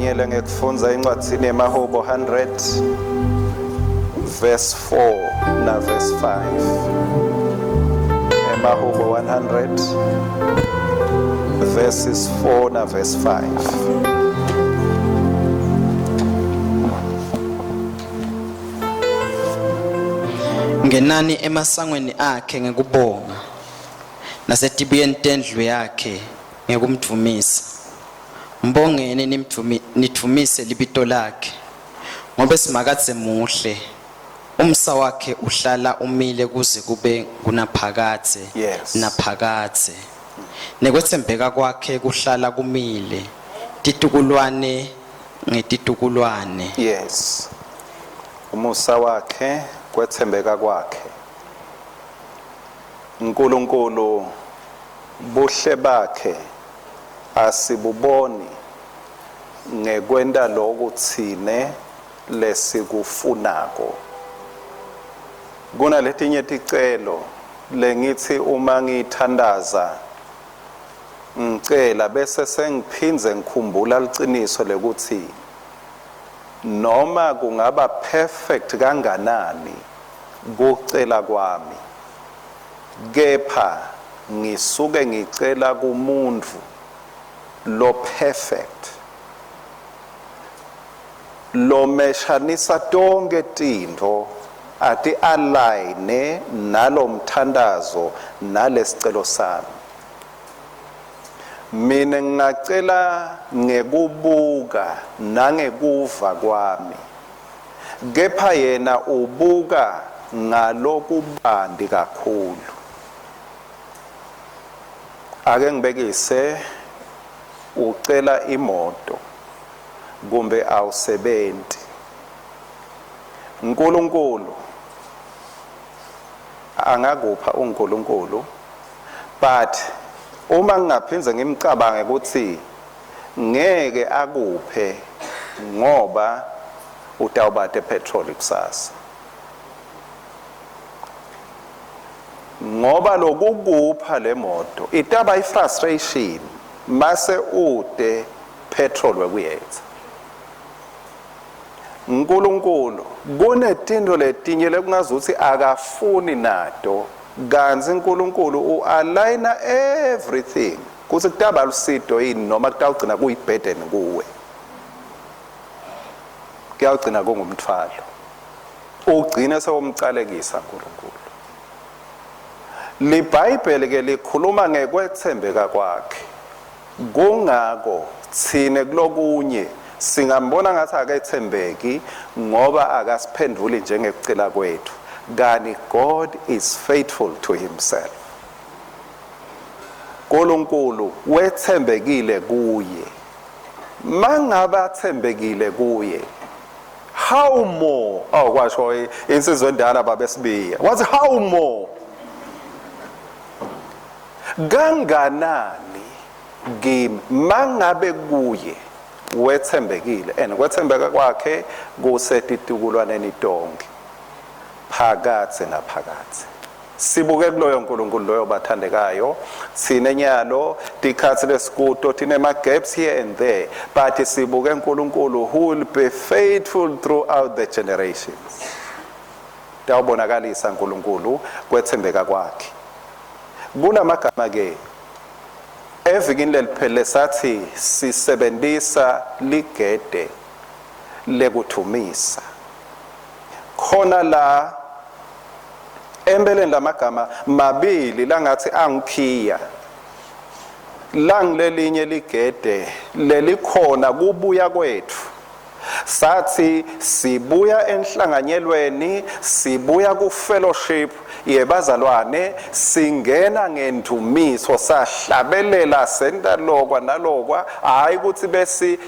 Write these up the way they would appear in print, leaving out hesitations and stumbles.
Sihlanganyele ngekufundza incwadzini yemaHubo 100 verse 4 na verse 5. Emahubo 100 verses 4 na verse 5. Ngenani emasangweni akhe ngekubonga nasetibuyeni tendlu yakhe ngekumdvumisa. Mbongeni nimdvumi nidvumise libito lakhe. Ngobe Simakadze muhle. Umsa wakhe uhlala umile kuze kube ngunaphakadze Yes. naphakadze. Nekwetsembeka kwakhe kuhlala kumile titukulwane ngetitukulwane. Yes. Umusa wakhe kwethembeka kwakhe. uNkulunkulu buhle bakhe asibuboni ngekwenta lokhu tsine lesikufunako. Kunaletinye ticelo lengithi uma ngithandaza ngicela bese sengiphindze ngikhumbula liciniso lekuthi noma kungaba perfect kanganani kucela kwami kepha ngisuke ngicela kumuntu lo perfect lomeshanisa tonke tintfo ati align nalomthandazo nalesicelo sami. Mina ngingacela ngekubuka nangekuva kwami, kepha yena ubuka ngalokubanti kakhulu. Ake ngibekise, ucela imoto kumbe awusebenti, uNkulunkulu angakupha uNkulunkulu, but uma ngingaphinze ngimcabange ukuthi ngeke akuphe ngoba utawubate petrol kusasa, ngoba lokukupha lemoto itaba ifrustration mase ude petrol wekuyetha. uNkulunkulu kunetinto letinye lekungazuthi akafuni nato, kantsi uNkulunkulu ualigna everything kuthi kutaba lusito yini noma kutawugcina kuyiburden kuwe, kuyawugcina kungumthwalo, ugcine sewumcalekisa uNkulunkulu. LiBhayibheli ke likhuluma ngekwethembeka kwakhe. Kungako tsine kulokunye singambona ngathi akethembeki ngoba akasiphendvuli njengekucela kwethu, kani God is faithful to himself. uNkulunkulu wethembekile kuye. Mangabe athembekile kuye, how more? Oh, kwasho insizwe endala babesibiya, wathi how more, kanganani kimi mangabe kuye wethembekile, and kwethembeka kwakhe kusetitukulwaneni tonke phakathe naphakathe. Sibuke kuloyo nkulunkulu loyo, bathandekayo. Tsine nyalo tikhatsi lesikuto tinema gaps here and there, but sibuke uNkulunkulu who will be faithful throughout the generations. Tawubonakalisa uNkulunkulu kwethembeka kwakhe. Kulamagama ke evikini leliphele sathi sisebenzisa ligede lekuthumisa. Khona la empeleni lamagama mabili langathi angikhiya langilelinye ligede lelikhona kubuya kwethu. Sathi sibuya enhlanganyelweni, sibuya ku fellowship yebazalwane, singena ngendumiso, sahlabelela, senta lokwa nalokwa. Hayi ukuthi besi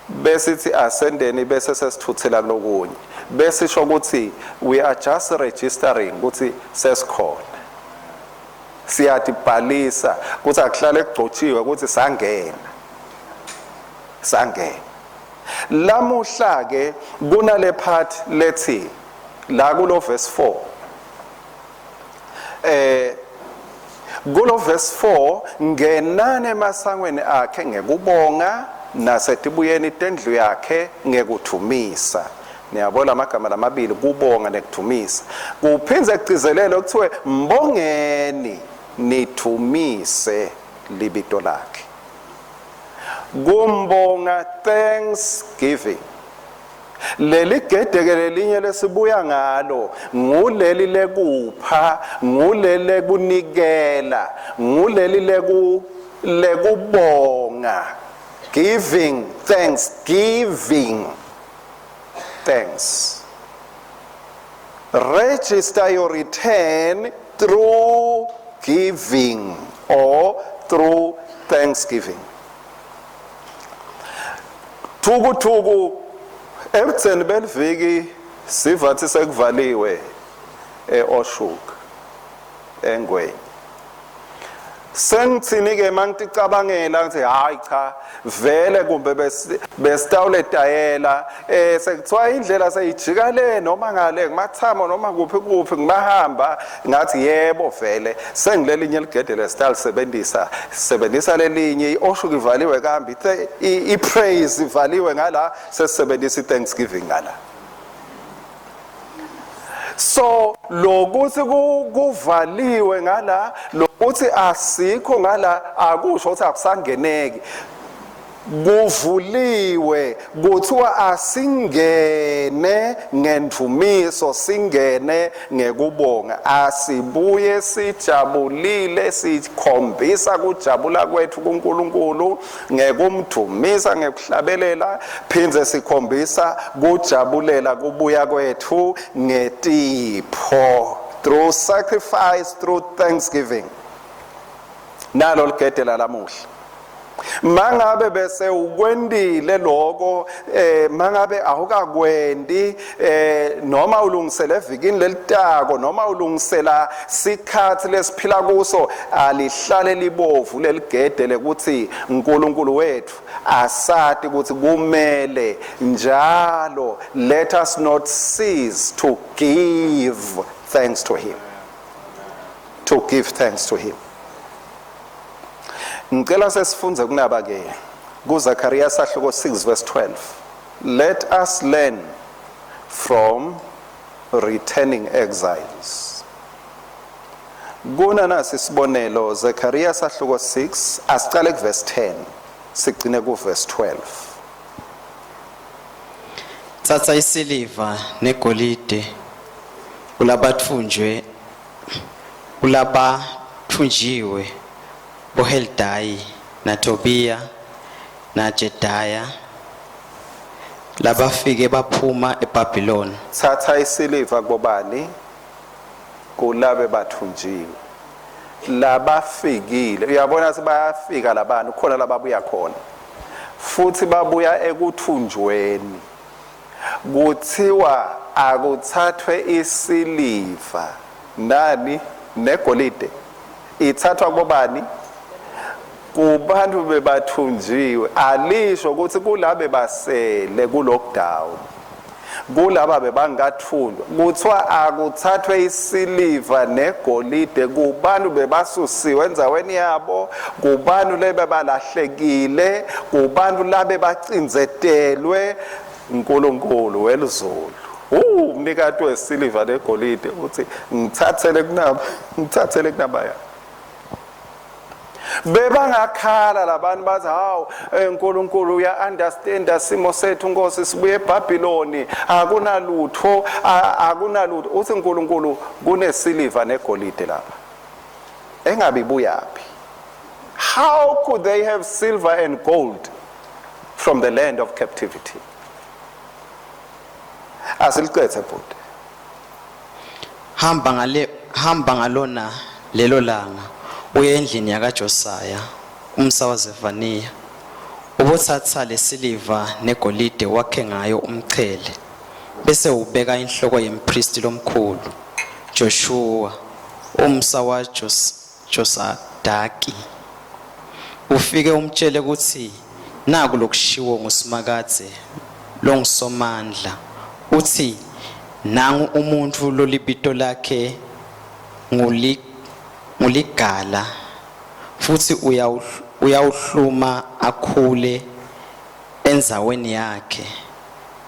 besithi asendeni bese sesithuthela kulokunye, besisho ukuthi we are just registering ukuthi sesikhona, siyatibhalisa ukuthi akuhlale kugcotshiwe ukuthi sangena sangena. Lamuhla ke kunale part lethi la kulo verse 4, kulo verse 4, ngenani emasangweni akhe ngekubonga Nasetibuyeni tendlu yakhe ngekudvumisa. Niyabona amagama lamabili, kubonga nekudvumisa. Kuphindze kugcizelelwe kuthiwe mbongeni nidvumise libito lakhe. Kumbonga, thanksgiving. Leli gedeke lelinye lesibuya ngalo nguleli lekupha, nguleli lekunikela, nguleli lekubonga. Giving thanks, giving thanks. Register your return through giving or through thanksgiving. Thuku ebutseni beliviki sivathi sekuvaliwe eOshoek eNgwenya. Sengithini ke mangiticabangela ngithi hayi cha, vele kumbe besitawuletayela sekuthiwa indlela seyijika le noma ngale kumathamo noma kuphi kuphi ngimahamba, ngathi yebo vele sengilelinye ligede lesitalisebenzisa, sebenzisa lelinye. IOshoek ivaliwe kambi, iPraise ivaliwe ngala, sesebenzisa iThanksgiving ngala. So lokuthi kuvaliwe ngala, lokuthi asikho ngala, akusho ukuthi akusangeneki. Kuvuliwe, kuthiwa asingene ngendumiso, singene ngekubonga, asibuye sijabulile, sikhombisa kujabula kwethu kuNkulunkulu ngekumdumisa, ngekuhlabelela, phindze sikhombisa kujabulela kubuya kwethu ngetipho, through sacrifice, through thanksgiving. Nalo ligede lamuhla. Mangabe bese ukwendile lokho, mangabe awukakwendi, noma ulungisele evikini lelitako, noma ulungisela sikhathi lesiphila kuso, alihlale libovu leligede lekuthi uNkulunkulu wethu asati ukuthi kumele njalo. Let us not cease to give thanks to him, to give thanks to him. Ngicela sesifunze kunaba ke kuZakhariya sahluko 6 verse 12. Let us learn from returning exiles. Kuna nasi isibonelo, Zechariah sahluko 6, asicale ku verse 10 sigcine ku verse 12. Tsatsa isiliva negolide kulabatfunjwe, kulabatfunjiwe boHeldayi naTobiya naJedaya labafike baphuma eBhabhiloni. Thatha isiliva kubobani? Kulabe bathunjiwe labafikile. Uyabona sibayafika labantu khona, lababuya khona futhi babuya ekuthunjweni. Kuthiwa akuthathwe isiliva nani negolide. Ithathwa kubobani? Kubantu bebathunjiwe. Alisho ukuthi kulabe basele ku lockdown, kulaba bebangathunjwa. Kuthiwa akuthathwe isiliva negolide kubantu bebasusiwe endzaweni yabo, kubantu lebe balahlekile, kubantu labe bacindzetelwe. uNkulunkulu welizulu, umnikati wesiliva negolide, uthi ngithathele kunabo, ngithathele kunabaya. Bebangakhala labantu bathi, "Hawu, uNkulunkulu uya understand simo sethu, Nkosi, sibuye eBhabhiloni, akunalutho, akunalutho." Uthi uNkulunkulu kunesiliva negolide lapha. Engabe ibuyaphi? How could they have silver and gold from the land of captivity? Asilicethe bhuti. Hamba ngale, hamba ngalona lelo langa uye endlini yakaJosaya umsa waZefaniya, ubothatha lesiliva negolide wakhe ngayo umchele, bese ubeka inhloko yempristi lomkhulu Joshua umsa waJos Josadaki. Ufike umtshele ukuthi naku lokushiwo nguSimakadze longuSomandla, uthi nangu umuntu lolibito lakhe nguligala, futhi uyawuhluma akhule. Endzaweni yakhe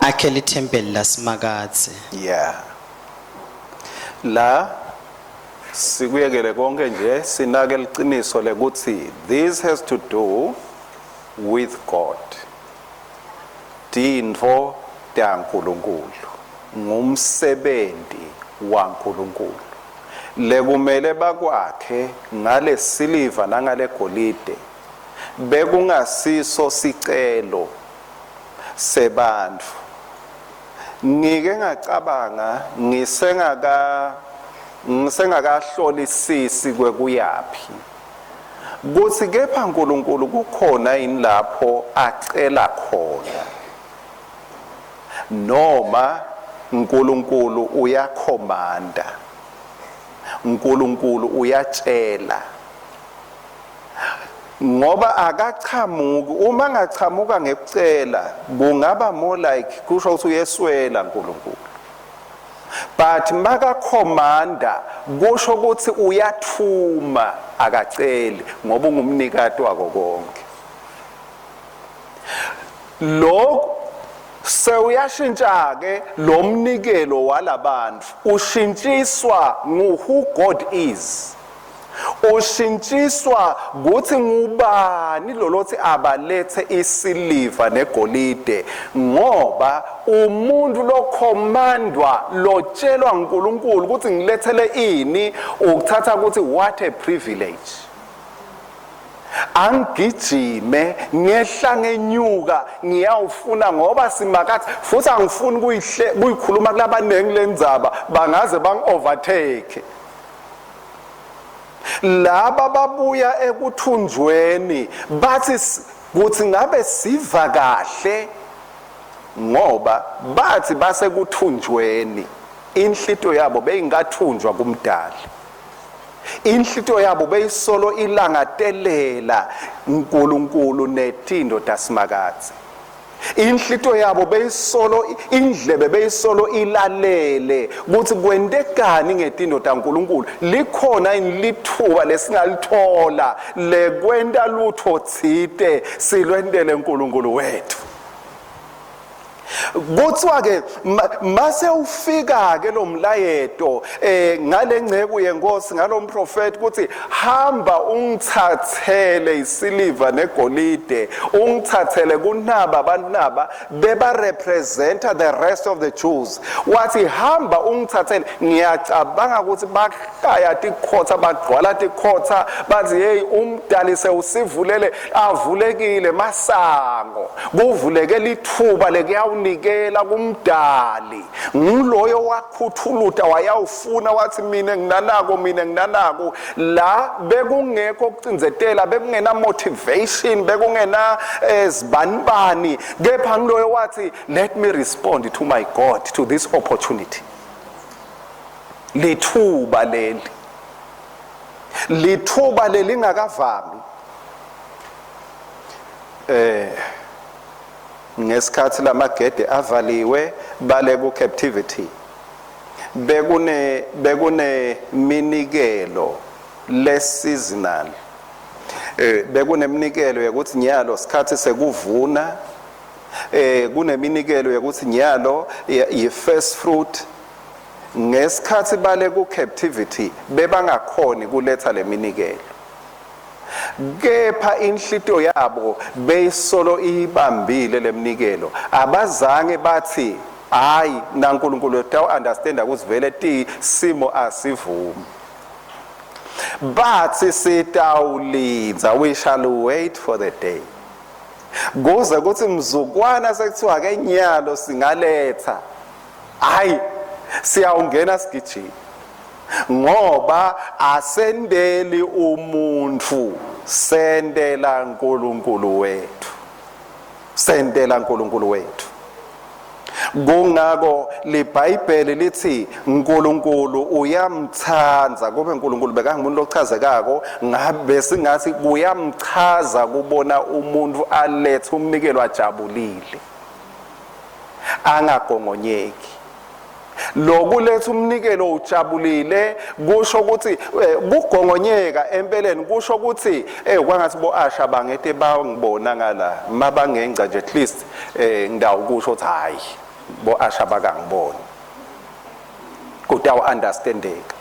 akhe lithempeli laSimakadze. Yeah, la sikuyekele konke nje, sinake liciniso lekuthi this has to do with God. Tintfo taNkulunkulu, ngumsebenti waNkulunkulu lekumele bakwakhe ngale siliva nangale golide. Bekungasiso sicelo sebantfu. Ngike ngacabanga ngisengakahlolisisi kwekuyaphi kutsi kepha uNkulunkulu kukhona yini lapho acela khona, noma uNkulunkulu uyakhomanda, uNkulunkulu uyatshela? Ngoba akachamuki. Uma angachamuka ngekucela, kungaba more like kusho ukuthi uyeswela uNkulunkulu, but makakhomanda kusho ukuthi uyathuma, akaceli, ngoba ungumnikati wako konke. Lokhu sewuyashintsha ke lo mnikelo walabantu, ushintshiswa ngu who God is, ushintshiswa kuthi ngubani lolothi abalethe isiliva negolide, ngoba umuntu lokhomandwa, lotshelwa uNkulunkulu ukuthi ngilethele ini, ukuthatha ukuthi what a privilege, angigijime ngehla ngenyuka ngiyawufuna, ngoba Simakathi futhi angifuni kuyihle kuyikhuluma kulabanengi lendzaba, bangaze bangi-overtake. Laba babuya ekuthunjweni bathi kuthi ngabe siva kahle, ngoba bathi basekuthunjweni inhlito yabo beyingathunjwa kumdali, inhlito yabo beyisolo ilangatelela uNkulunkulu netindo taSimakadze, inhlito yabo beyisolo, indlebe beyisolo ilalele ukuthi kwentekani ngetindo taNkulunkulu, likhona yini lithuba lesingalithola lekwenta lutho tsite silwentele uNkulunkulu wethu. Kuthiwa ke mase ufika ke lo mlayeto ngalengceku yenkosi, ngalomprofeti, ukuthi hamba ungithathele isiliva negolide, ungithathele kunaba abantu naba beba representa the rest of the Jews. Wathi hamba ungithathele. Ngiyacabanga ukuthi bakhaya tikhotha, bagcwala tikhotha, bathi hey, umdali sewusivulele, avulekile masango, kuvuleke lithuba lekuyawunikela kumdali. Nguloyo wakhuthuluta wayawufuna, wathi mina nginanako, mina nginanako. La bekungekho ukucinzetela, bekungena motivation, bekungena zibanibani, kepha ngiloyo wathi let me respond to my God, to this opportunity. Lithuba leli, lithuba lelingakavami. Ngesikhathi lamagede avaliwe bale ku captivity, bekune minikelo le seasonal, bekuneminikelo yokuthi nyalo sikhathi sekuvuna, kuneminikelo yokuthi nyalo yi first fruit. Ngesikhathi bale ku captivity bebangakhoni kuletha leminikelo, kepha inhlito yabo beyisolo iyibambile lemnikelo. Abazange bathi hayi naNkulunkulu wethu understand ukuthi vele ti simo asivumi. Bathi sitawulindza, we shall wait for the day, kuze kuthi mzukwana sekuthiwa ke nyalo singaletha, hayi siyawungena sigijima, ngoba asendeli umuntu, sendela uNkulunkulu wethu, sendela uNkulunkulu wethu. Kungako liBhayibheli lithi uNkulunkulu uyamthanda. Kube uNkulunkulu bekangumuntu lochazekako, ngabe singathi kuyamchaza kubona umuntu alethe umnikelo ajabulile, angagongonyeki. Lokuletha umnikelo ujabulile kusho ukuthi kugongonyeka empeleni kusho ukuthi kwangathi bo asha bangete bangibona ngala mabangengca nje at least ngidawu kusho ukuthi hayi bo asha bakangiboni, kutawu understandeka.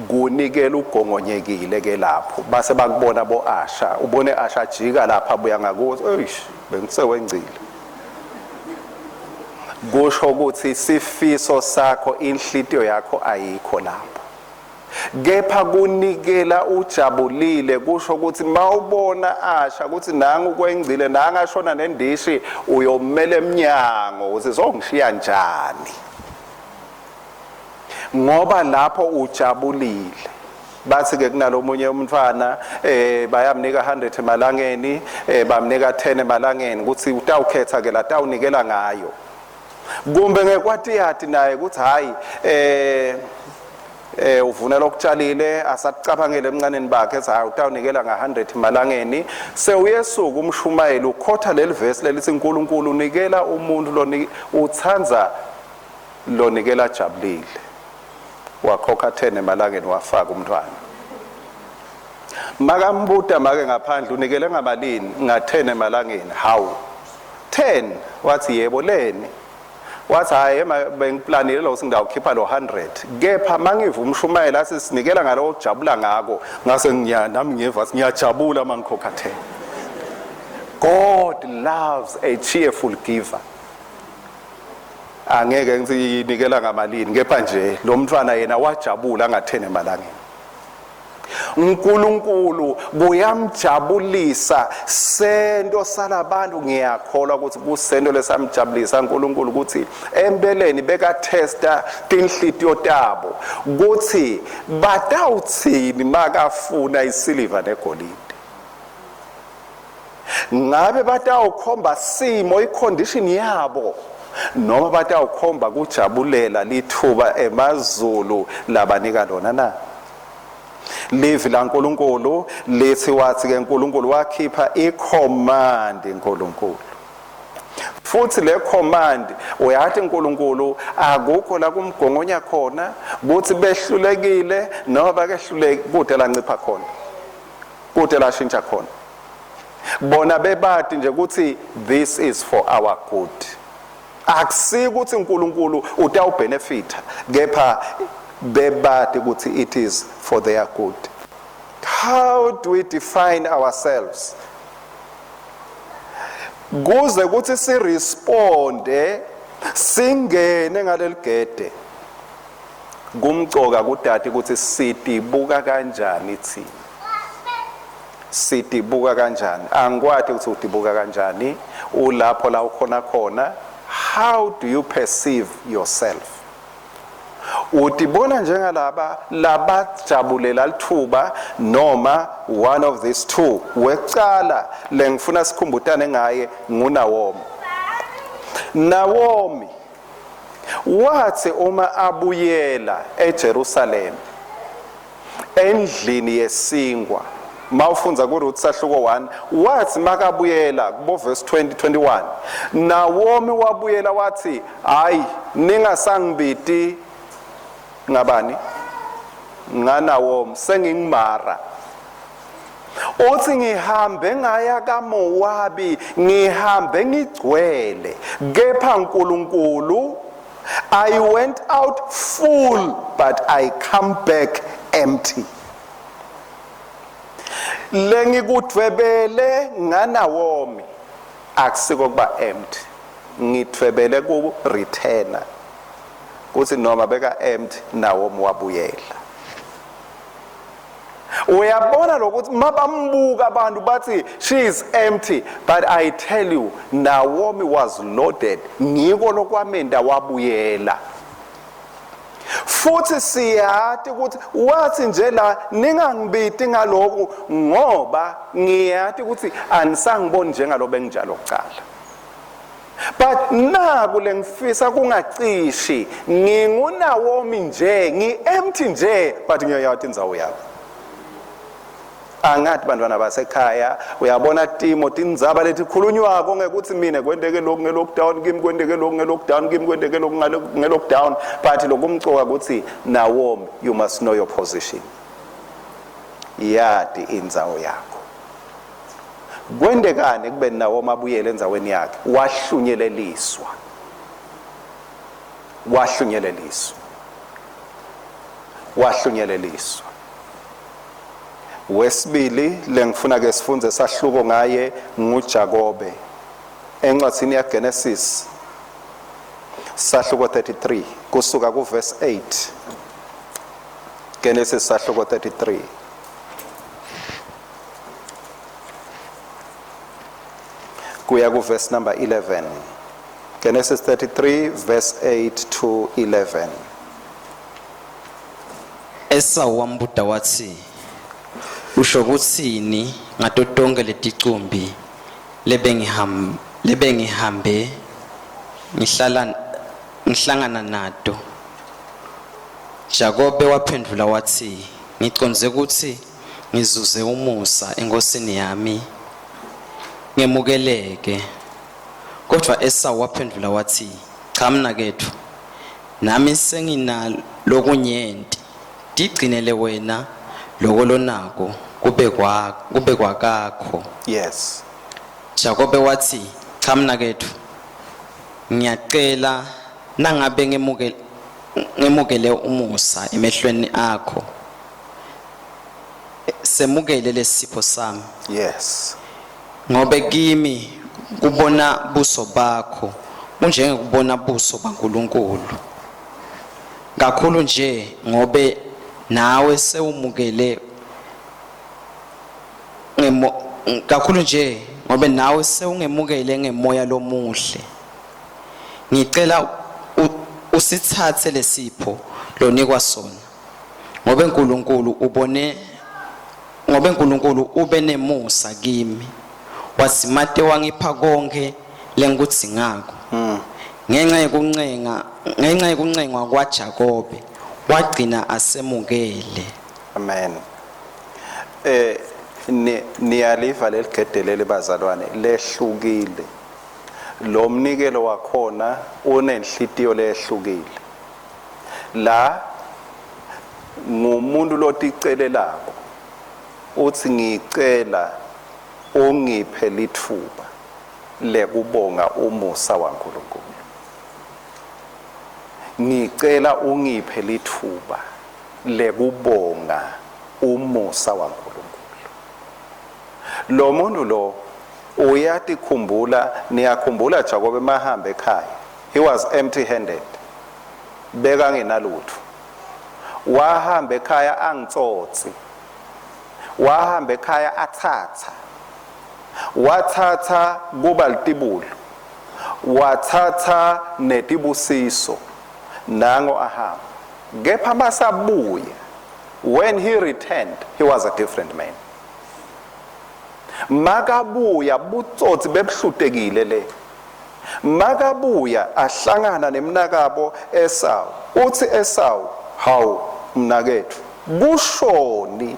Kunikela ugongonyekile ke lapho base bakubona bo asha, ubone asha jika lapha buya ngakuwe, eish bengisewengcile. Kusho ukuthi sifiso sakho inhlitiyo yakho ayikho lapho. Kepha kunikela ujabulile kusho ukuthi mawubona asha ukuthi nangu kwengcile nanga shona nendishi, uyomela emnyango ukuthi zongishiya njani, ngoba lapho ujabulile. Bathi ke kunalomunye umntwana bayamnika 100 emalangeni, bamnika 10 emalangeni ukuthi utawukhetha ke la tawunikela ngayo, kumbe ngekwatiyati naye ukuthi hayi uvuna lokutshalile asacabangele emncaneni bakhe ethi hayi utawunikela nga100 emalangeni. Sewuyesuka umshumayeli ukhotha leli verse lelithi uNkulunkulu unikela umuntu lo uthanza lonikela jabulile, wakhokha 10 emalangeni wafaka umntwana. Makambuta make ngaphandle unikele ngamalini? Nga10 emalangeni. Hawu, 10? Wathi yebo. Leni? Wathi hayi bengiplanile lo singawukhipha lo 100, kepha mangiva umshumayela athi sinikela ngalo ujabula ngako, ngase ngiya nami ngiyeva ngiyajabula mangikhokha 10. God loves a cheerful giver. Angeke ngithi inikela ngamalini, kepha nje lo mntwana yena wajabula ngathene emalangeni. uNkulunkulu kuyamjabulisa sento salabantu. Ngiyakholwa ukuthi kusento lesamjabulisa uNkulunkulu ukuthi empeleni bekatesta tinhlitiyo tabo ukuthi batawuthini makafuna isiliva negolide. Ngabe batawukhomba simo icondition yabo noma batawukhomba kujabulela lithuba emazulu labanika lona na? Livi laNkulunkulu lithi wathi ke uNkulunkulu wakhipha icommand uNkulunkulu, futhi le command uyathi uNkulunkulu akukho la kumgongonya khona kuthi behlulekile noma bakehluleki, kude lancipha khona, kude lashintsha khona. Bona bebati nje ukuthi this is for our good. Akusiko ukuthi uNkulunkulu utawubenefita, kepha bebati ukuthi it is for their good. How do we define ourselves kuze kuthi siresponde singene ngaleligede? Kumcoka kudati ukuthi sitibuka kanjani thina, sitibuka kanjani. Angikwati ukuthi utibuka kanjani ulapho la ukhona khona. How do you perceive yourself? Utibona njengalaba labajabulela lithuba noma one of these two? Wecala lengifuna sikhumbutane ngaye nguNawomi. Nawomi wathi uma abuyela eJerusalem endlini yesingwa, mawufundza kuRuth sahluko 1, wathi makabuyela kubo verse 20 21, Nawomi wabuyela wathi hayi ningasangibiti ngabani ngaNawomi, sengingimara. Uthi ngihambe ngaya kaMowabi, ngihambe ngigcwele, kepha uNkulunkulu, I went out full but I come back empty. Lengikudvwebele ngaNawomi akusiko kuba empty, ngidvwebele ku returner kuthi noma beka empty Nawomi wabuyela. Uyabona lokuthi mabambuka abantu bathi she is empty, but I tell you Naomi was loaded. Ngiko lokwamenda wabuyela. Futhi siyati ukuthi wathi nje la ningangibiti ngaloku ngoba ngiyati ukuthi anisangiboni njengalo benginjalo kucala. But naku lengifisa kungacishi, nginguNawomi nje, ngi-empty nje, but ngiyayati indzawo yami. Angathi bantwana basekhaya, uyabona timo tindzaba letikhulunywako ngekuthi mina kwenteke lokhu nge-lockdown kimi, kwenteke lokhu nge-lockdown kimi, kwenteke lokhu nge-lockdown, but lokumcoka ukuthi Naomi, you must know your position. Yati indzawo yakho. Kwentekani kube Naomi abuyele endzaweni yakhe? Wahlunyeleliswa, wahlunyeleliswa, wahlunyeleliswa. Wesibili lengifuna ke sifunze sahluko ngaye nguJakobe, encwadzini yaGenesis sahluko 33 kusuka kuverse 8. Genesis sahluko 33 kuya kuverse number 11. Genesis 33 verse 8 to 11. Esawu wambuta watsi, "Usho kutsini ngato tonkhe leticumbi lebengihambe ngihlala ngihlangana nato?" Jakobe waphendvula watsi, "Ngicondze kutsi ngizuze umusa enkhosini yami, ngemukeleke." Kodvwa Esawu waphendvula watsi, "Cha mnaketfu, nami senginalokunyenti. Tigcinele wena loko lonako kube kwakakho." Jakobe watsi, "Cha mnaketfu, ngiyacela, nangabe ngemukele umusa emehlweni akho, semukele lesipho sami, ngobe kimi kubona buso bakho kunjengekubona buso baNkulunkulu, kakhulu nje ngobe nawe sewumukele ngemo kakhulu nje ngobe nawe sewungemukele ngemoya lomuhle. Ngicela usitsatse lesipho lonikwa sona, ngobe uNkulunkulu ube nemusa kimi, wadzimate wangipha konke lengikudzingako." Ngenxa yekuncengwa kwaJakobe wagcina asemukele. Amen. Niyaliva leligede leli, bazalwane, lehlukile. Lo mnikelo wakhona unenhlitiyo lehlukile. La ngumuntu loticelelako, uthi ngicela ungiphe litfuba lekubonga umusa waNkulunkulu. Ngicela ungiphe litfuba lekubonga umusa waNkulunkulu. Lo muntu lo uyatikhumbula, niyakhumbula Jakobe mahambe ekhaya, he was empty handed, bekangenalutho. Wahamba ekhaya angitsotsi, wahamba ekhaya athatha, wathatha kuba litibulo, wathatha netibusiso, nango ahamba. Kepha masabuya, when he returned, he was a different man. Makabuya butsotsi bebuhlutekile le. Makabuya ahlangana nemnakabo Esau, uthi Esau, "Hawu mnaketfu, kushoni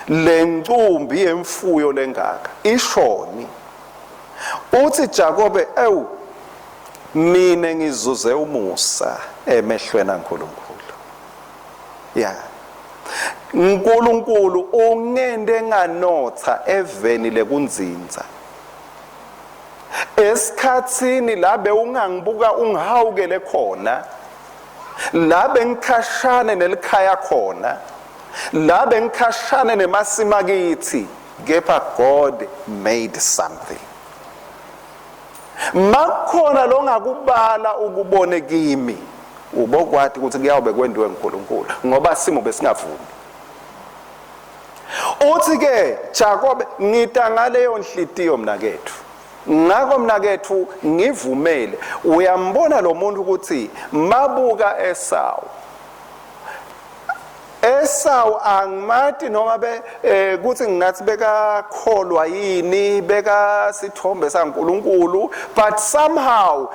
lencumbi yemfuyo lengaka, ishoni?" Uthi Jakobe, "Ewu, mine ngizuze umusa emehlweni aNkulunkulu. Ya, uNkulunkulu ungente nganotha eveni lekunzinza. Esikhatsini la bewungangibuka ungihawukele khona, la bengikhashane nelikhaya khona, la bengikhashane nemasima kithi, kepha God made something. Makukhona longakubala ukubone kimi, ubokwati ukuthi kuyawube kwendiwe nguNkulunkulu, ngoba simo besingavumi." Uthi ke Jakobe, ngita ngaleyo nhlitiyo mnaketfu, ngakho mnaketfu ngivumele. Uyambona lo muntu ukuthi mabuka Esau, Esau angimati noma be kuthi ngingathi bekakholwa yini, beka sithombe saNkuluNkulu, but somehow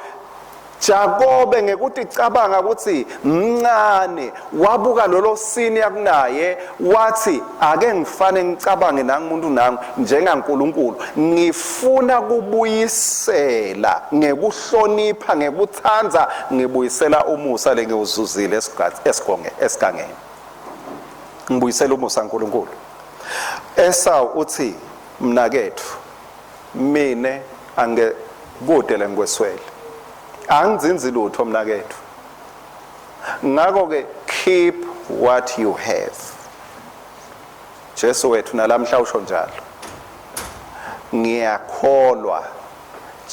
Jakobe ngekuticabanga ukuthi mncane wabuka lolo senior kunaye wathi ake ngifane ngicabange nangumuntu nangu njengaNkulunkulu, ngifuna kubuyisela ngekuhlonipha, ngekuthanda, ngibuyisela umusa lengiwuzuzile esigonge esigangeni, ngibuyisela umusa kaNkulunkulu. Esau uthi, mnaketfu, mine ange kude lengikweswele, angidzinzi lutho mnaketfu, ngakho ke keep what you have. Jesu wethu nalamhla usho njalo. Ngiyakholwa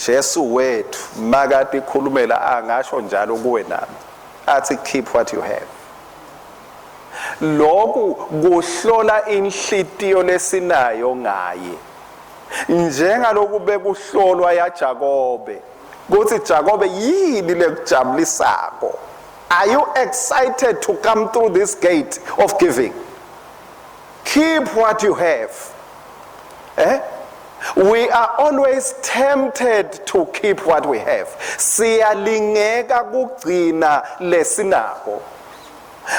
Jesu wethu makade ikhulumela angasho njalo kuwe nami, athi keep what you have. Lokhu kuhlola inhlitiyo lesinayo ngaye, njengaloku bekuhlolwa yaJakobe kuthi Jakobe yini lekujabulisako. Are you excited to come through this gate of giving? Keep what you have. Eh? We are always tempted to keep what we have. Siyalingeka kugcina lesinako.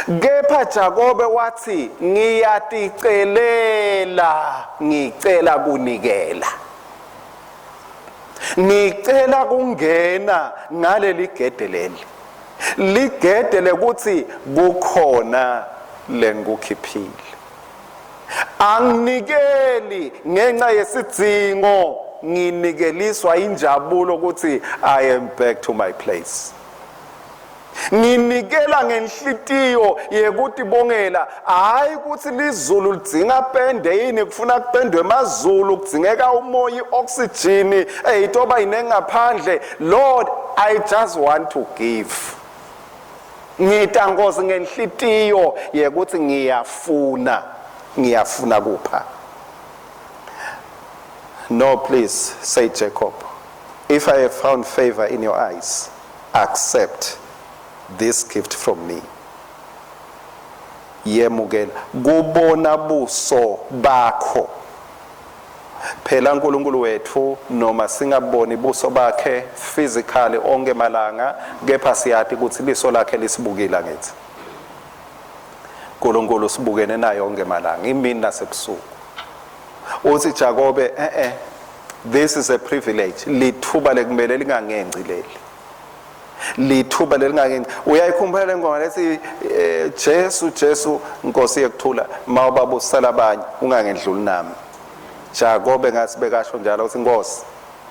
Kepha Jakobe wathi, ngiyaticelela, ngicela kunikela. Ngicela kungena ngaleli gede leli. Ligede lekuthi kukhona lengikukhiphile. Anginikeli ngenxa yesidzingo, nginikeliswa injabulo ukuthi I am back to my place. Nginikela ngenhlitiyo yekutibongela, hayi ukuthi lizulu lidzinga pende yini, kufuna kupendwe emazulu, kudzingeka umoya, i-oxygen, eyitoba yinengaphandle. Lord, I just want to give. Ngita Nkosi ngenhlitiyo yekuthi ngiyafuna, ngiyafuna kupha. No, please, say Jacob, if I have found favor in your eyes, accept this gift from me. Yemukela kubona buso bakho. Phela uNkulunkulu wethu noma singaboni buso bakhe physically onke malanga, kepha siyati ukuthi liso lakhe lisibukile ngithi. uNkulunkulu sibukene naye onke malanga, imini nasebusuku. Uthi Jakobe, this is a privilege, lithuba lekumele lingangenci leli. Lithuba lelingangenci. Uyayikhumbula le ngoma lethi Jesu Jesu Nkosi yekuthula, mawubabusela abanye ungangendluli nami. Jakobe ngathi bekasho njalo uthi Nkosi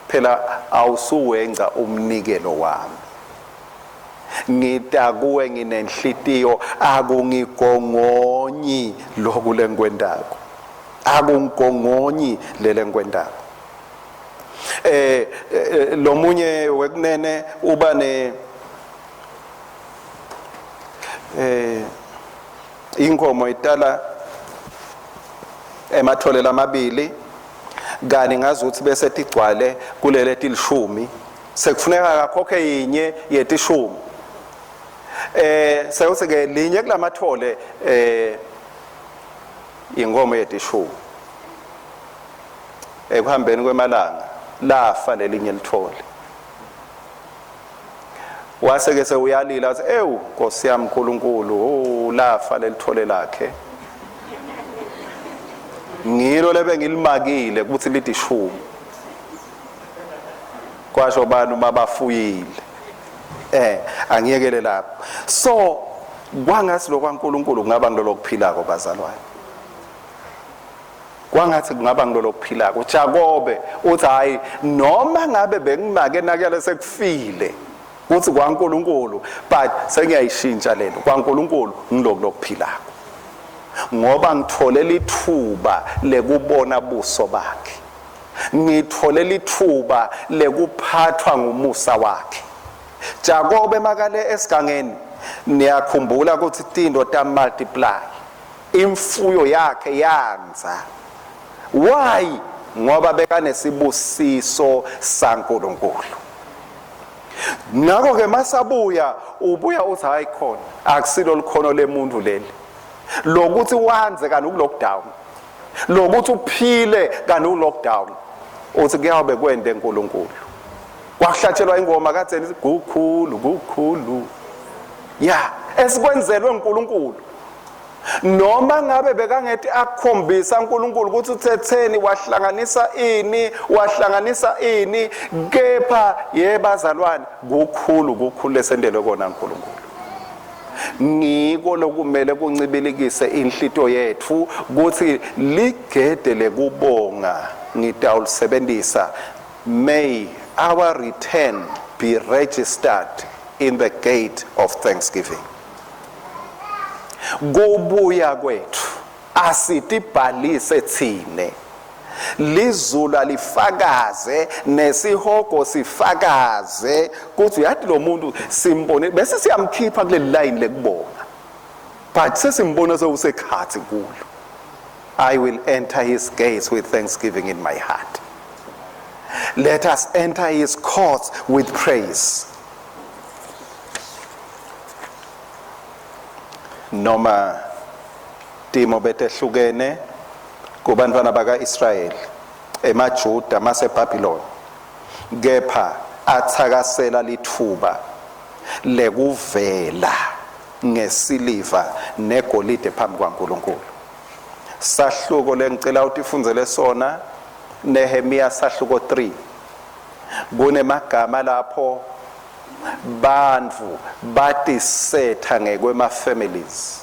phela awusuwenca umnikelo wami. Ngita kuwe nginenhlitiyo, akungigongonyi lokhu lengikwentako. Akungigongonyi lele ngikwentako. Lomunye wekunene uba ne inkomo itala emathole lamabili, kani ngazi ukuthi bese tigcwale kulele tilishumi, sekufuneka akakhokhe yinye yetishumi. Sekuthi ke linye kulamathole inkomo yetishumi. Ekuhambeni kwemalanga lafa lelinye lithole. Wase ke sewuyalila wathi, ewu Nkosi yami uNkulunkulu, lafa lelithole lakhe. Ngilo lebe ngilimakile ukuthi lithi shumi. Kwasho bani uma bafuyile. Angiyekele lapho. So kwangathi lokwaNkulunkulu kungaba ngilolokuphilako bazalwane. Kwangathi kungaba ngilolokuphilako. Jakobe uthi hayi noma ngabe bengimake nakuyale sekufile kuthi kwaNkulunkulu, but sengiyayishintsha lento kwaNkulunkulu ngiloku lokuphilako, ngoba ngithole lithuba lekubona buso bakhe, ngithole lithuba lekuphathwa ngumusa wakhe. Jakobe makale esigangeni, niyakhumbula ukuthi tinto ta multiply, imfuyo yakhe yanza. Why? Ngoba bekanesibusiso saNkulunkulu. Ngakho ke masabuya ubuya uthi hayi khona akusilo likhono lemuntu leli lokuthi wanze kanti uku-lockdown, lokuthi uphile kanti u-lockdown, uthi kuyawube kwende uNkulunkulu. Kwakuhlatshelwa ingoma kadzeni kukhulu kukhulu. Ya, esikwenzelwe uNkulunkulu. Noma ngabe bekangeti akukhombisa uNkulunkulu ukuthi uthetheni wahlanganisa ini wahlanganisa ini kepha yebazalwane kukhulu kukhulu lesentelwe kona uNkulunkulu. Ngiko lokumele kuncibilikise inhlito yetfu kutsi ligede lekubonga ngitawulisebentisa. May our return be registered in the gate of thanksgiving. Kubuya kwetfu asitibhalise tsine. Lizulu alifakaze nesihogo sifakaze kutsi uyati lo muntu simbone bese siyamkhipha kuleli line lekubonga. But sesimbona sewusekhathi kulo. I will enter his gates with thanksgiving in my heart. Let us enter his courts with praise. Noma timo betehlukene kubantwana bakaIsrayeli, emaJuda maseBhabhiloni, kepha athakasela litfuba lekuvela ngesiliva negolide phambi kwaNkulunkulu. Sahluko lengicela utifundzele sona Nehemiya sahluko 3. Kunemagama lapho bantfu batisetha ngekwema families.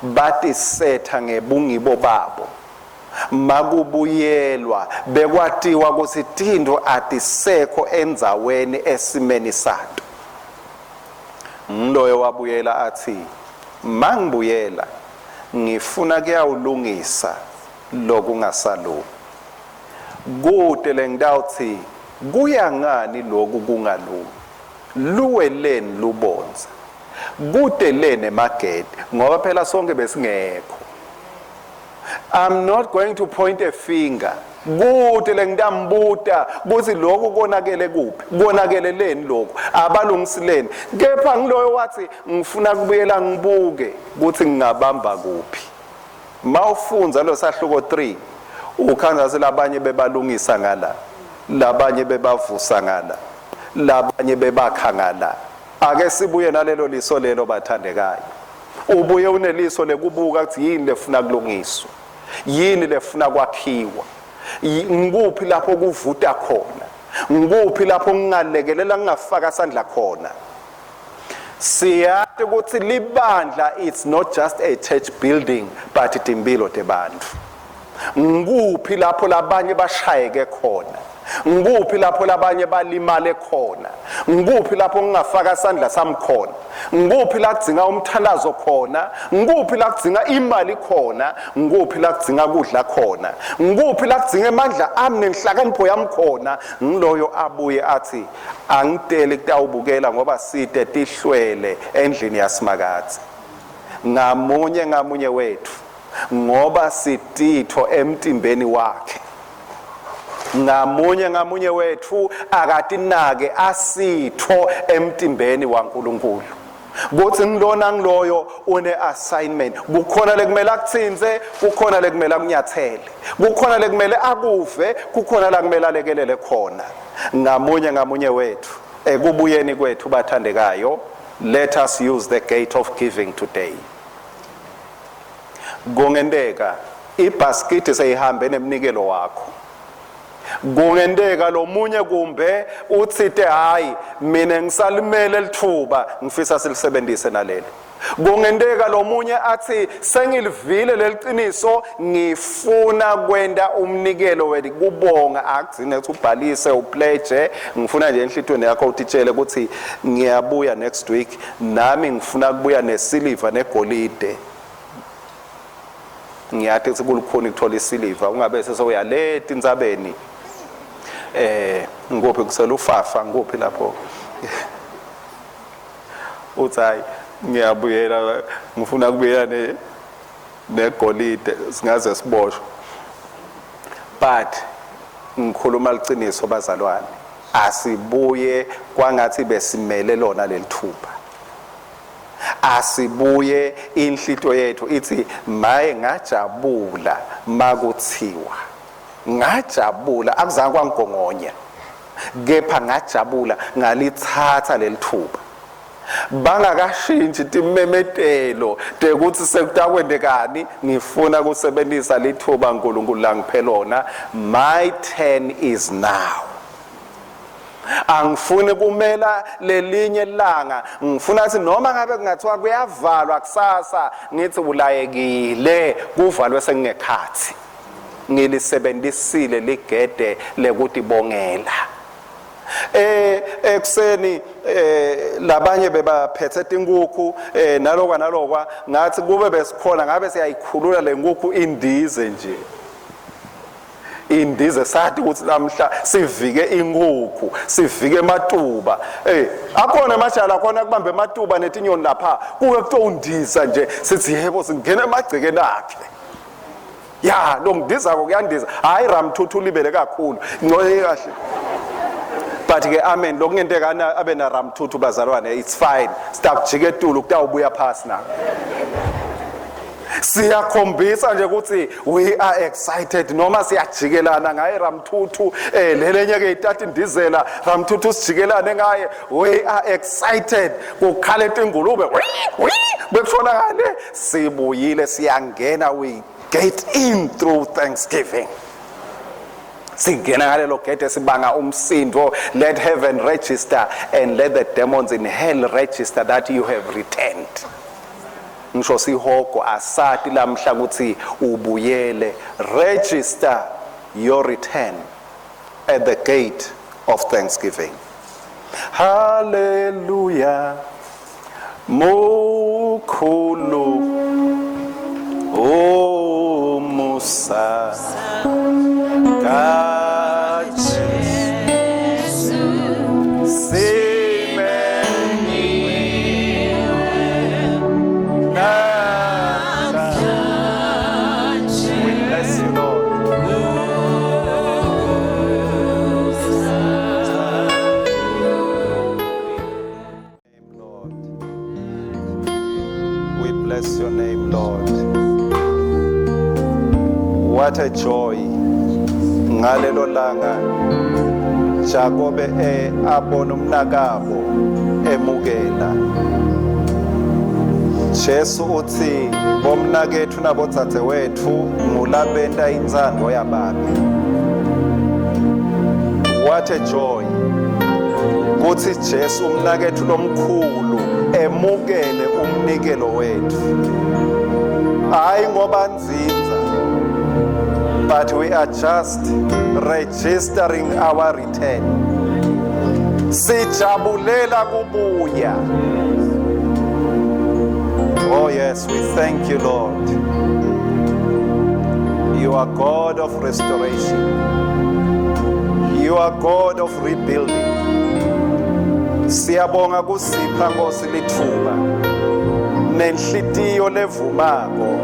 Batisetha ngebungibo babo. Makubuyelwa bekwatiwa kutsi tintfo atisekho endzaweni esimeni sato. Ngiloyo wabuyela atsi, Mangibuyela ngifuna kuyawulungisa lokungasalungi. Kute lengitawutsi kuya ngani loku kungalungi, luwe leni lubondza, kute leni emagede, ngoba phela sonke besingekho. I'm not going to point a finger. Kute lengitambuta kutsi lokhu konakele kuphi, konakele leni lokhu, abalungisileni. Kepha ngiloyo wathi ngifuna kubuyela ngibuke kutsi ngingabamba kuphi. Mawufundza lo sahluko 3 ukhandza selabanye bebalungisa ngala, labanye bebavusa ngala, labanye bebakha ngala. Ake sibuye nalelo liso lelo bathandekayo. Ubuye uneliso lekubuka kutsi yini lefuna kulungiswa, yini lefuna kwakhiwa, ngikuphi lapho kuvuta khona, ngikuphi lapho ngingalekelela ngingafaka sandla khona. Siyati kutsi libandla it's not just a church building but timphilo tebantfu. Ngikuphi lapho labanye bashayeke khona? Ngikuphi lapho labanye balimale khona? Ngikuphi lapho ngingafaka sandla sami khona? Ngikuphi la kudzinga umthandazo khona? Ngikuphi la kudzinga imali khona? Ngikuphi la kudzinga kudla khona? Ngikuphi la kudzinga emandla ami nenhlakanipho yami khona? Ngiloyo abuye athi angiteli kutawubukela ngoba site tihlwele endlini yaSimakadze. Ngamunye ngamunye wetfu ngoba sititho emtimbeni wakhe. Ngamunye ngamunye wetfu akatinake asitho emtimbeni waNkulunkulu. Kuthi ngilona ngiloyo une assignment, kukhona lekumele akutsintse, kukhona lekumele akunyathele, kukhona lekumele akuve, kukhona la kumele alekelele khona. Ngamunye ngamunye wetfu ekubuyeni kwethu bathandekayo, let us use the gate of giving today. Kungenteka ibhasikidi seyihambe nemnikelo wakho. Kungenteka lomunye kumbe utsite hayi mina ngisalimele litfuba ngifisa silisebentise naleli. Kungenteka lomunye athi sengilivile leliciniso ngifuna kwenta umnikelo wekubonga, akugcine ukuthi ubhalise upledge, ngifuna nje enhlitweni yakho utitshele ukuthi ngiyabuya next week nami ngifuna kubuya nesiliva negolide. Ngiyati ukuthi kulukhuni ukuthola isiliva, ungabe sesewuyaleta intsabeni. Ngikuphi kuselufafa, ngikuphi lapho? Uthi hayi ngiyabuyela ngifuna kubuyela ne negolide singaze siboshwe. But ngikhuluma liciniso bazalwane, asibuye kwangathi besimele lona lelithuba. Asibuye inhlito yethu ithi maye ngajabula makuthiwa ngajabula akuzange kwangigongonya. Kepha ngajabula ngalithatha lelithuba. Bangakashintshi timemetelo tekutsi sekutakwendekani, ngifuna kusebentisa lithuba uNkulunkulu langiphe lona. My turn is now. Angifuni kumela lelinye langa, ngifuna ukuthi noma ngabe kungathiwa kuyavalwa kusasa, ngithi ulayekile kuvalwe sengingekhathi. Ngilisebenzisile ligede lekutibongela. Eh ekuseni eh labanye bebaphethe tinkukhu eh nalokwa nalokwa, ngathi kube besikhona ngabe siyayikhulula lenkukhu indize nje. Indize sathi ukuthi lamhla sivike inkukhu, sivike ematuba. Eh akhona emajala akhona kubamba ematuba netinyoni lapha, kuke kutowundiza nje sithi yebo singena emagcekeni akhe. Ya lo ngidizako kuyandiza. Hayi Ramthuthu ulibele kakhulu. Ngcoye kahle. But ke amen lokungenteka abe na Ramthuthu bazalwane, it's fine. Sitakujika etulu kutawubuya phasi na. Siyakhombisa nje ukuthi we are excited noma siyajikelana ngaye Ramthuthu, eh lelenye ke itata indizela Ramthuthu sijikelane ngaye, we are excited. Kukhala ingulube bekushona ngale, sibuyile siyangena, we get in through thanksgiving. Singena ngalelo gede sibanga umsindo. Let heaven register and let the demons in hell register that you have returned. Ngisho sihogo asati lamhla ukuthi ubuyele. Register your return at the gate of thanksgiving. Hallelujah. Mukhulu umusa kaJesu simenyiwe namhlanje. We bless you, Lord. Lord. We bless your name, Lord. What a joy. Ngalelo langa Jakobe e abona umnakabo emukela. Jesu uthi bomnakethu nabodzadzewethu ngulabenta intsandvo yababe. What a joy. Kuthi Jesu umnakethu lomkhulu emukele umnikelo wethu. Hayi ngoba nzinza, but we are just registering our return. Sijabulela kubuya. Oh yes, we thank you, Lord. You are God of restoration. You are God of rebuilding. Siyabonga kusipha Nkosi lithuba nenhlitiyo levumako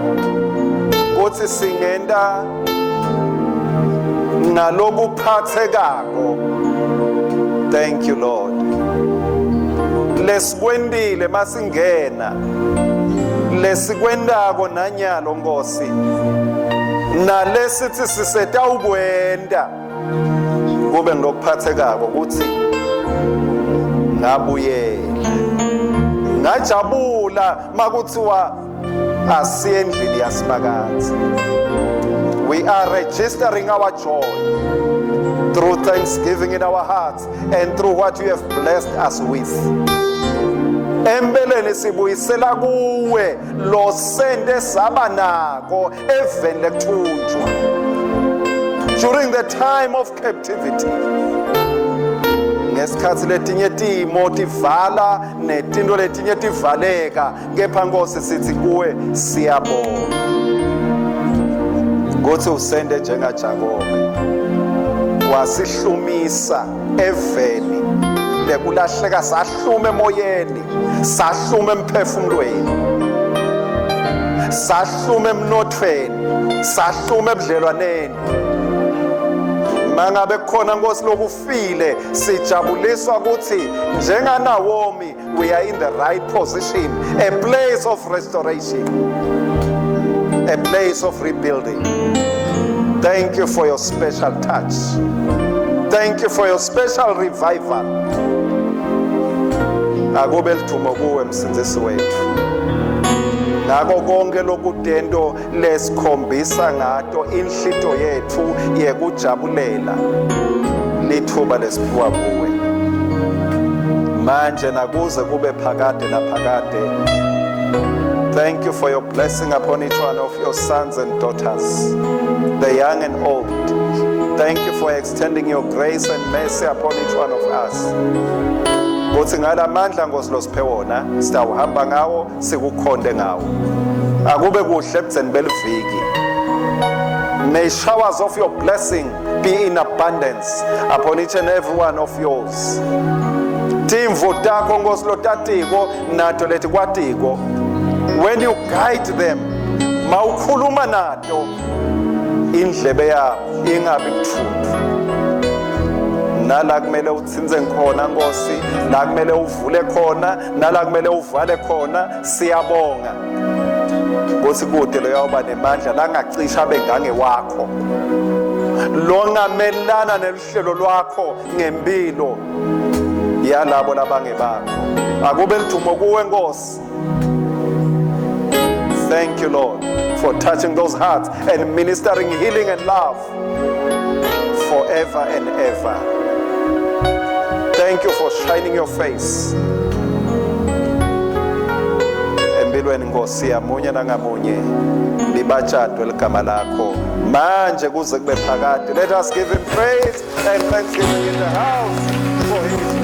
kutsi singenta ngalokuphathekako. Thank you, Lord. Lesikwentile masingena, lesikwentako nanyalo Nkosi, nalesithi sisetawukwenta kube ngilokuphathekako ukuthi ngabuyela ngajabula makuthiwa asiye endlini yaSimakadze. We are registering our joy through thanksgiving in our hearts and through what you have blessed us with. Empeleni sibuyisela kuwe lo sente saba nako eveni lekuthunjwa during the time of captivity. Ngesikhathi letinye timo tivala netinto letinye tivaleka, kepha Nkosi sithi kuwe siyabonga kuthi usende njengaJakobe wasihlumisa eveni lekulahleka, sahluma emoyeni, sahluma emphefumulweni, sahluma emnothweni, sahluma ebudlelwaneni. Mangabe kukhona Nkosi lokufile, sijabuliswa ukuthi njengaNawomi we are in the right position, a place of restoration, a place of rebuilding. Thank you for your special touch. Thank you for your special revival. Akube lithumo kuwe, Msindzisi wethu, ngako konke lokutento lesikhombisa ngato inhlito yetfu yekujabulela lithuba lesiphiwa kuwe manje nakuze kube phakade naphakade. Thank you for your blessing upon each one of your sons and daughters, the young and old. Thank you for extending your grace and mercy upon each one of us, kuthi ngalamandla, Nkosi, losiphe wona sitawuhamba ngawo, sikukhonde ngawo. Akube kuhle ebudzeni beliviki. May showers of your blessing be in abundance upon each and every one of yours. Timvu takho, Nkosi, lotatiko nato letikwatiko, when you guide them, mawukhuluma nato, indlebe yabo ingabi buthuntu. Nala kumele utsintse khona, Nkosi, la kumele uvule khona, nala kumele uvale khona, siyabonga kutsi kude loyawuba nemandla langacisha abe ngangewakho, longamelana neluhlelo lwakho ngempilo yalabo labangebakho. Akube ludumo kuwe, Nkosi. Thank you, Lord, for touching those hearts and ministering healing and love forever and ever. Thank you for shining your face empilweni, Nkosi, yamunye nangamunye. Libatshadwe ligama lakho manje kuze kube phakade. Let us give him praise and thanksgiving in the house for his